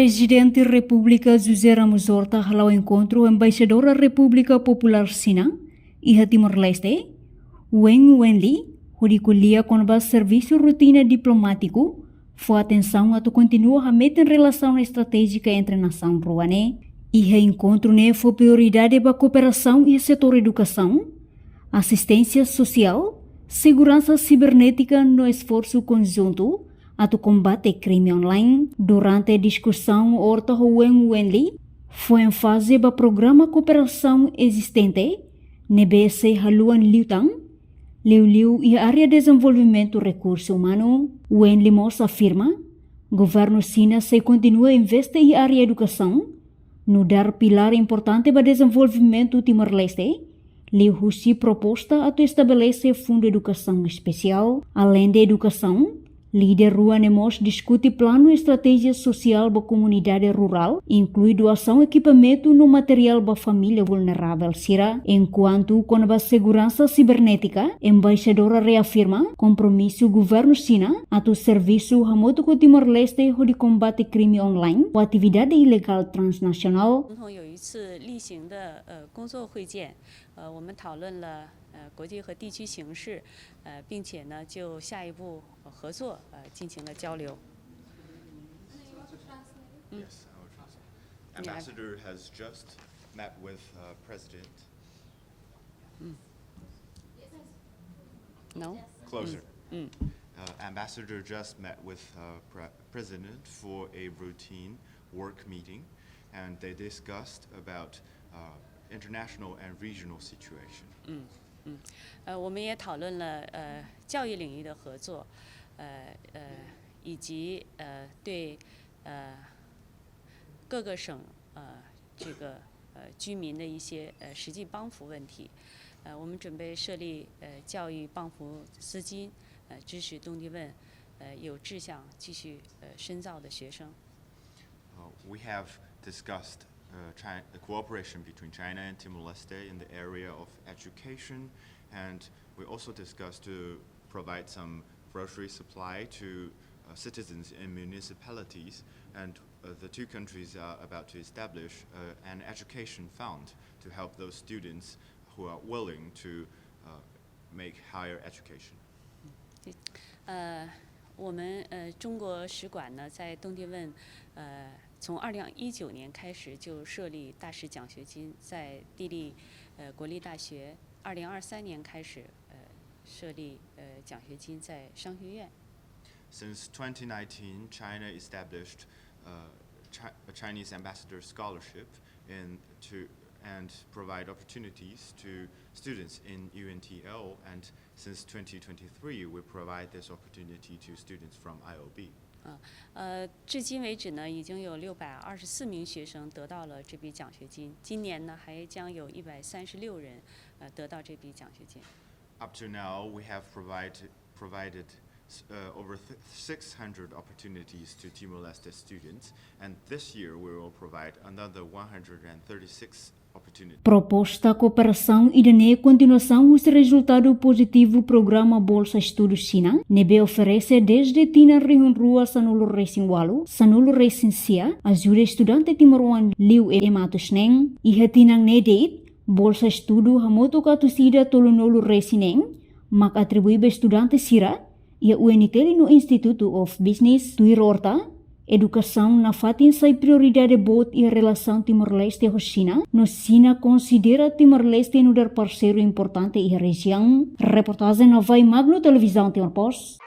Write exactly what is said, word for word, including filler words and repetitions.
Prezidente Repúblika José Ramos Horta hala'o enkontru ho Embaixadora Repúblika Populár Xina iha Timor-Leste, Wang Wenli, hodi ko'alia kona-ba servisu rotina diplomátiku, fó atensaun atu kontinua hametin relasaun estratéjika entre nasaun rua ne'e. Iha enkontru ne'e fó prioridade ba kooperasaun iha setór edukasaun, asisténsia sosiál, seguransa sibernétika no esforsu konjuntu atu kombate krime online. Durante diskusaun, Horta ho Wang Wenli fó énfaze ba programa kooperasaun ezistente ne'ebé sei haluan liután, liuliu iha área dezenvolvimentu rekursu umanu. Wenli mós afirma, governu Xina sei kontinua investe iha área edukasaun, nu'udar pilár importante ba dezenvolvimentu Timor-Leste, liuhusi proposta atu estabelese fundu edukasaun espesiál. Aleinde edukasaun, líder rua ne'e mós diskute planu estratéjia sosiál ba komunidade rurál, inklui doasaun ekipamentu no materiál ba família vulneravel sira. Enkuantu kona-ba seguransa sibernétika, Embaixadora reafirma kompromisu governu Xina atu servisu hamutuk ho Timor-Leste hodi kombate krime online ho atividade ilegál transnasionál. 共同有一次例行的呃工作会见，呃，我们讨论了呃国际和地区形势，呃，并且呢就下一步合作呃进行了交流。嗯。 Yes, I will translate. Yeah. Ambassador has just met with uh, President. No? Closer. Uh, Ambassador just met with uh, pre- President for a routine work meeting, and they discussed about uh, international and regional situation. 嗯嗯，呃，我们也讨论了呃教育领域的合作，呃呃，以及呃对呃各个省呃这个呃居民的一些呃实际帮扶问题。呃，我们准备设立呃教育帮扶资金，呃，支持东帝汶呃有志向继续呃深造的学生。 Uh, we have discussed uh, China, the cooperation between China and Timor-Leste in the area of education, and we also discussed to provide some grocery supply to uh, citizens in municipalities, and uh, the two countries are about to establish uh, an education fund to help those students who are willing to uh, make higher education. 呃，我们呃中国使馆呢，在东帝汶，呃，从二零一九年开始就设立大使奖学金，在订立呃国立大学，二零二三年开始呃设立呃奖学金在商学院。 Since twenty nineteen, China established uh, Chi- a Chinese ambassador scholarship in to and provide opportunities to students in U N T L, and since twenty twenty-three, we provide this opportunity to students from I O B. 啊，呃，至今为止呢，已经有六百二十四名学生得到了这笔奖学金。今年呢，还将有一百三十六人，呃，得到这笔奖学金。 Up to now, we have provided provided uh, over th- six hundred opportunities to Timor-Leste students, and this year we will provide another one hundred and thirty-six opportunities. Proposta kooperasaun ida-ne'e kontinuasaun husi rezultadu pozitivu programa Bolsa Estudu Xina, ne'ebé oferese dezde tinan rihun rua sanulu resin ualu, sanulu resin sia, ajuda estudante timoroan liu ema atus neen. Iha tinan ne'e de'it, Bolsa Estudu hamutuk atus ida tolunulu resin neen mak atribui ba estudante sira iha U N T L no Institute of Business. Tuir Horta, edukasaun nafatin sai prioridade boot iha relasaun Timor-Leste ho Xina, no Xina konsidera Timor-Leste nu'udar parseiru importante iha rejiaun. Reportajen Novai Magno, Televizaun Timor Post.